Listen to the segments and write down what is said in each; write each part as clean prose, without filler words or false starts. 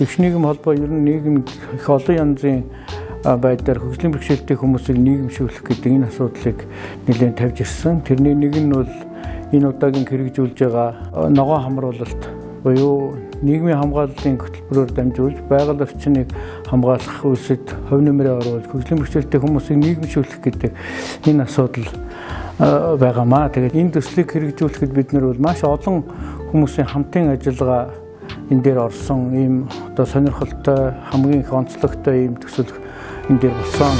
Тэгш нийгэм холбоо ер нь нийгэмд их олон янзын байдлаар хөгжлийн бэрхшээлтэй хүмүүсийг нийгэмшүүлэх гэдэг энэ асуудлыг нэлээд тавьж ирсэн. Тэрний нэг нь бол энэ удаагийн хэрэгжүүлж байгаа ногоон хамруулалт буюу нийгмийн хамгааллын хөтөлбөрөөр дамжуулж байгаль орчныг хамгаалах үйлсэд хувь нэмрээ оруулж хөгжлийн бэрхшээлтэй хүмүүсийг нийгэмшүүлэх гэдэг энэ асуудал байгаамаа. Тэгээд энэ төслийг хэрэгжүүлэхэд бид нар бол маш олон хүмүүсийн хамтын ажиллагаа энэ дээр орсон, ийм одоо сонирхолтой, хамгийн их онцлогтой ийм төсөл энэ дээр болсон.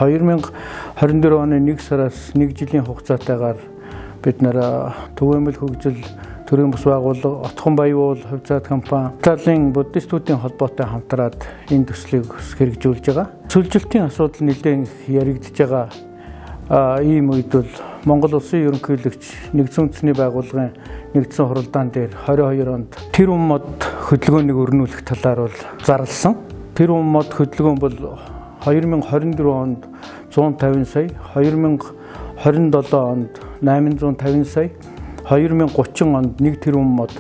2024 оны 1 сараас 1 жилийн хугацаатайгаар бид нар Түгээмэл хөгжил төрийн бус байгууллага, Отхон Баяуул хувьцаат компани, Италийн буддистуудын холбоотой хамтраад энэ төслийг хэрэгжүүлж байгаа. Цөлжилтийн асуудал нэлээд их яригдж байгаа ийм үед бол Монгол Улсын ерөнхийлөгч нэгдсэн үндэсний байгууллагын нэгдсэн хуралдаан дээр 22 онд тэр мод хөдөлгөөнийг өрнүүлэх талаар бол зарласан. Тэр мод хөдөлгөөн бол 2024 онд 150 сая, 2027 онд 850 сая, 2030 онд 1 тэрбум мод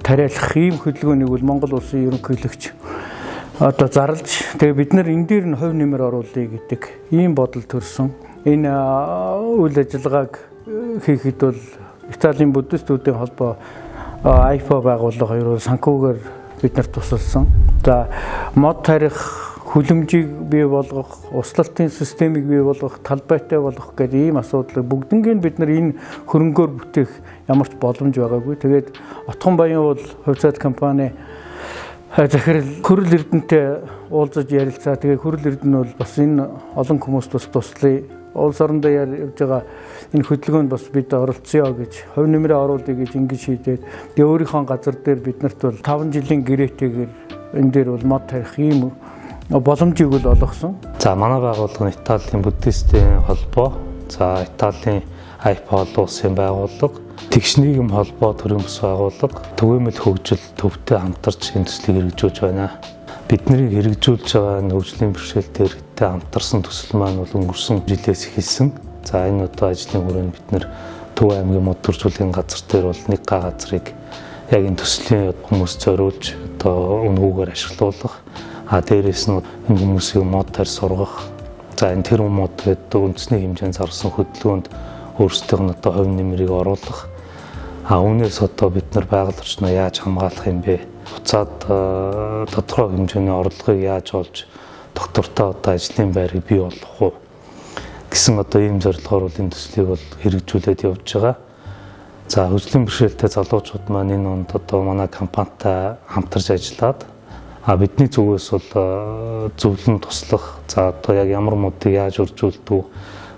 тариалах ийм хөдөлгөөнийг бол Монгол Улсын ерөнхийлөгч одоо зарлж, тэгээ бид нар энэ дээр нь хувь нэмэр оруулъя гэдэг ийм бодол төрсөн. Энэ үйл ажиллагааг хийхэд бол Италийн буддистуудын холбоо, IFA байгууллага хоёр бол санхүүгээр бид нарт тусалсан. За, мод тарих хүлэмжийг бий болгох, услалтын системийг бий болгох, талбайтай болгох гэдэг ийм асуудлыг бүгднийг бид нар энэ хөрөнгөөр бүтээх ямар ч боломж байгаагүй. Тэгээд Отхон Баян уул хувьцаат компани захирал Хөрөл Эрдэнэтэй уулзаж ярилцаа. Тэгээ Хөрөл Эрдэнэ бол бас энэ олон хүмүүст бас туслая. Улс орондоо явж байгаа энэ хөдөлгөөнд бас бид оролцъё гэж, хувь нэмрээ оруулъя гэж ингэж шийдээд, тэгээ өөрийнхөө газар дээр бид нарт бол 5 жилийн гэрээтэйгээр энэ дээр бол мод тарих ийм боломжийг бол олгосон. За, манай байгууллага нь Италийн буддистийн холбоо, за Италийн IPA олон улсын байгууллага, Тэгш нийгэм холбоо төрийн бус байгууллага, Түгээмэл хөгжил төвтэй хамтарч энэ төслийг хэрэгжүүлж байна. Бидний хэрэгжүүлж байгаа энэ хөгжлийн бэрхшээлтэй иргэдтэй хамтарсан төсөл маань бол өнгөрсөн жилээс эхэлсэн. За, энэ одоо ажлын хүрээнд бид нэр Төв аймгийн мод төржүүлгийн газар дээр бол нэг га газрыг яг энэ төслийн хүмүүс зориулж одоо үнгүүгээр ашиглуулах. А дээрээс нь энэ хүмүүсийг мод тарь сургах. За, энэ тэр мод гэдэг үндэсний хэмжээнд зарласан хөдөлгөөнд өөрсдийнх нь одоо хувь нэмрийг оруулах. А үүнээс одоо бид нар байгаль орчноо яаж хамгаалах юм бэ? Буцаад тодорхой хэмжээний орлогыг яаж олж доктортой одоо ажлын байрыг бий болгох уу гэсэн одоо ийм зорилгоор бол энэ төслийг бол хэрэгжүүлээд явж байгаа. За, хөгжлийн бэрхшээлтэй залуучууд маань энэ онд одоо манай компанитай хамтарч ажиллаад, а бидний зүгээс бол зөвлөн туслах, за одоо яг ямар модыг яаж үржүүлдэг үү,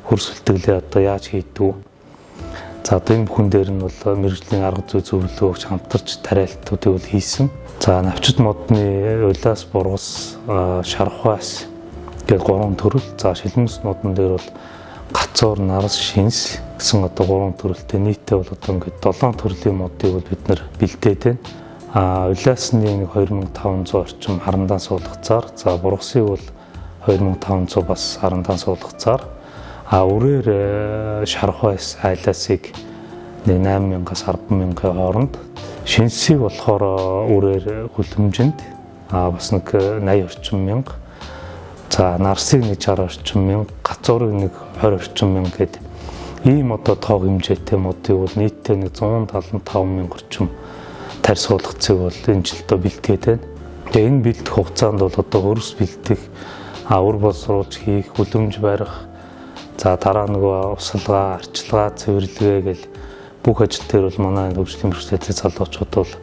хөрс бэлтгэлээ одоо яаж хийдэг үү. За, одоо энэ бүхэн дээр нь бол мэргэжлийн арга зүй зөвлөгөө өгч хамтарч тариалтуудыг бол хийсэн. За, навчит модны улаас, бургас, шархваас гээд гурван төрөл. За, шилмэс модон дээр бол гацуур, нарас, шинс гэсэн одоо гурван төрөлтэй, нийтдээ бол одоо ингээд 7 төрлийн модыг бол бид нар бэлдээд байна. А улаасны нэг 2500 орчим харандаан суулгацаар, за бургасыг бол 2500 бас харандаан суулгацаар, а үрээр шархвайс айлаасыг нэг 8000-аас 100000-ын хооронд, шинсийг болохоор үрээр хүлэмжинд а бас нэг 80 орчим мянга, за нарсыг нэг 60 орчим мянга, гацуурыг нэг 20 орчим мянга гээд ийм одоо тоо хэмжээтэй модыг бол нийтдээ нэг 175 мянга орчим тарь суулгацыг бол энэ жилдээ бэлтгээд байна. Тэгээ энэ бэлдэх хугацаанд бол одоо хөрс бэлдэх, үр боловсруулж хийх, хүлэмж барих, за дараа нөгөө усалгаа, арчилгаа, цэвэрлэгээ гэл бүх ажил дээр бол манай хөгжлийн бэрхшээлтэй залуучууд бол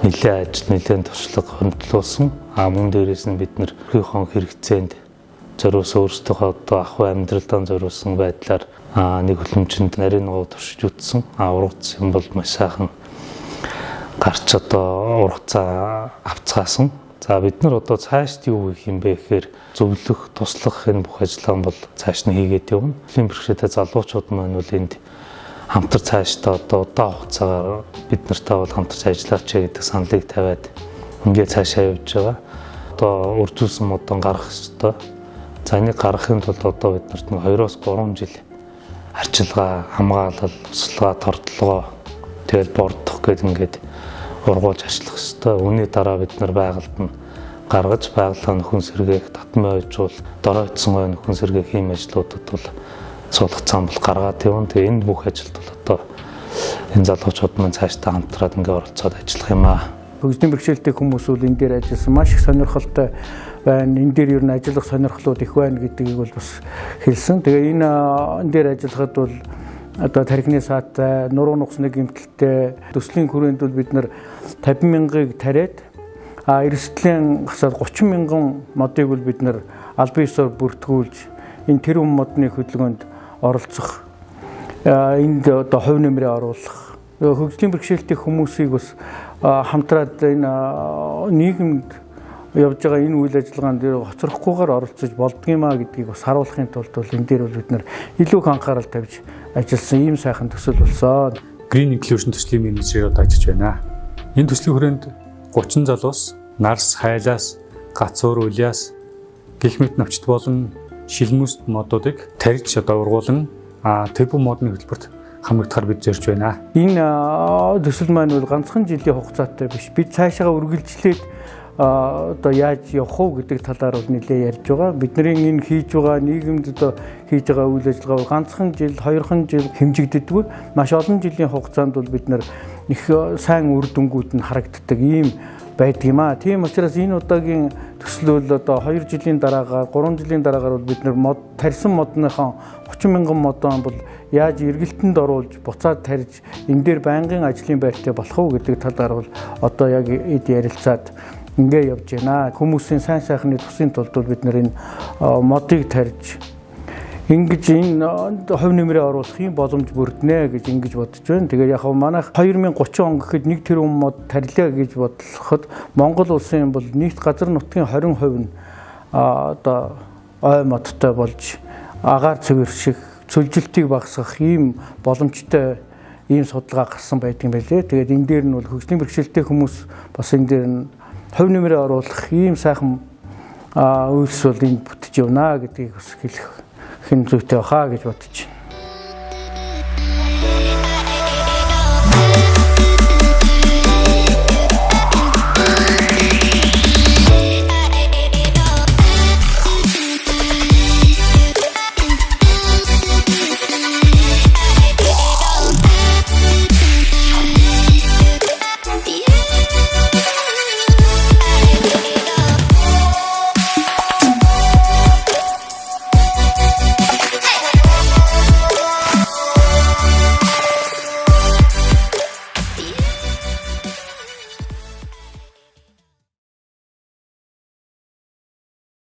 Нэлээд ажил, нэлээд туршлага хөндлөөсөн. А мөн дээрээс нь бид нар хон хэрэгцээнд зориулсан, өөрсдийнхөө одоо ахуй амьдралдаа зориулсан байдлаар нэг хөлөмжөнд нарийн ногоо туршиж үзсэн. А ургац юм бол маш сайхан гарч одоо ургацаа авцгаасан. За, бид нар одоо цаашд юу хийх юм бэ гэхээр зөвлөх, туслах энэ бүх ажиллагаа бол цааш нь хийгээд явна. Хөлийн бэрхшээлтэй залуучууд маань бол энд хамтар цаашдаа одоо удаан хугацаагаар бид нартай бол хамтарч ажиллаач гэдэг саналыг тавиад ингээд цаашаа явж байгаа. Одоо үржүүлсэн модон гаргах ёстой. За, энийг гаргахын тулд одоо бид нарт 2-3 жил арчилгаа, хамгаалал, туслага, тордлогоо, тэгэл бордох гэдэг ингээд ургуулж ажиллах ёстой. Үүний дараа бид нар байгальд нь гаргаж, байгалаа нөхөн сэргээх, татмын ойжуул, доройтсон гой нөхөн сэргээх ийм ажлуудад бол суулгацсан бол гаргаад явна. Тэгээ энэ бүх ажилд бол одоо энэ залуучууд маань цаашдаа хамтраад ингээ оролцоод ажиллах юм аа. Хөгжлийн бэрхшээлтэй хүмүүс бол энэ дээр ажилласан, маш их сонирхолтой байна. Энэ дээр ер нь ажиллах сонирхлууд их байна гэдгийг бол бас хэлсэн. Тэгээ энэ дээр ажиллахад бол одоо тархины саатай, нуруу нугасны гэмтэлтэй төслийн хүрээнд бол бид нар 50 мянгыг тариад, а эрсдлийн гасаад 30 мянган модыг бол бид нар албан ёсоор бүртгүүлж, энэ тэр модны хөдөлгөөнд оролцох, энд одоо хувь нэмрээ оруулах, хөгжлийн бэрхшээлтэй хүмүүсийг бас хамтраад энэ нийгэмд явж байгаа энэ үйл ажиллагаанд хоцрохгүйгээр оролцож болдгиймаа гэдгийг бас харуулахын тулд бол энэ дээр бол бид нар илүү их анхаарал тавьж ажилласан ийм сайхан төсөл болсон. Green Inclusion төслийн менежерээр одоо ажиллаж байна. Энэ төслийн хүрээнд 30 залуус нарс, хайлаас, гацуур, улиас гэх мэт навчит болон шилмүст модуудыг тарьж одоо ургуулan тэрбум модны хөтөлбөрт хамрагдахаар бид зорж байна. Энэ төсөл маань бол ганцхан жилийн хугацаатай биш. Бид цаашаа үргэлжлээд одоо яаж явах уу гэдэг талаар бол нэлээд ярьж байгаа. Бидний энэ хийж байгаа, нийгэмд одоо хийж байгаа үйл ажиллагаа бол ганцхан жил, хоёрхан жил хэмжигддэггүй. Маш олон жилийн хугацаанд бол бид нар их сайн үр дүнгууд нь харагддаг ийм байдаг юм аа. Тийм учраас энэ удаагийн төсөл бол одоо 2 жилийн дараагаар, 3 жилийн дараагаар бол бид нар мод тарьсан модныхоо 30 мянган модон бол яаж эргэлтэнд оруулж, буцаад тарьж, энэ дээр байнгын ажлын байртай болох уу гэдэг талаар бол одоо яг эд ярилцаад ингээ явж байна. Хүмүүсийн сайн сайхны тусын тулд бол бид нар энэ модыг тарьж, ингэж энэ хувь нэмрээ оруулах юм боломж бүрднэ гэж ингэж бодож байна. Тэгээд яг манайх 2030 он гэхэд 1 тэрбум мод тарилаа гэж бодлоход Монгол улсын бол нийт газар нутгийн 20% нь одоо ой модтой болж, агаар цэвэрших, цөлжилтийг багасгах ийм боломжтой ийм судалгаа гарсан байдаг юм байлээ. Тэгээд энэ дээр нь бол хөгжлийн бэрхшээлтэй хүмүүс бас энэ дээр нь хувь нэмрээ оруулах ийм сайхан үйлс бол энд бүтэж явна гэдгийг бас хэлэх хэн зүйтэй баха гэж бодож байна.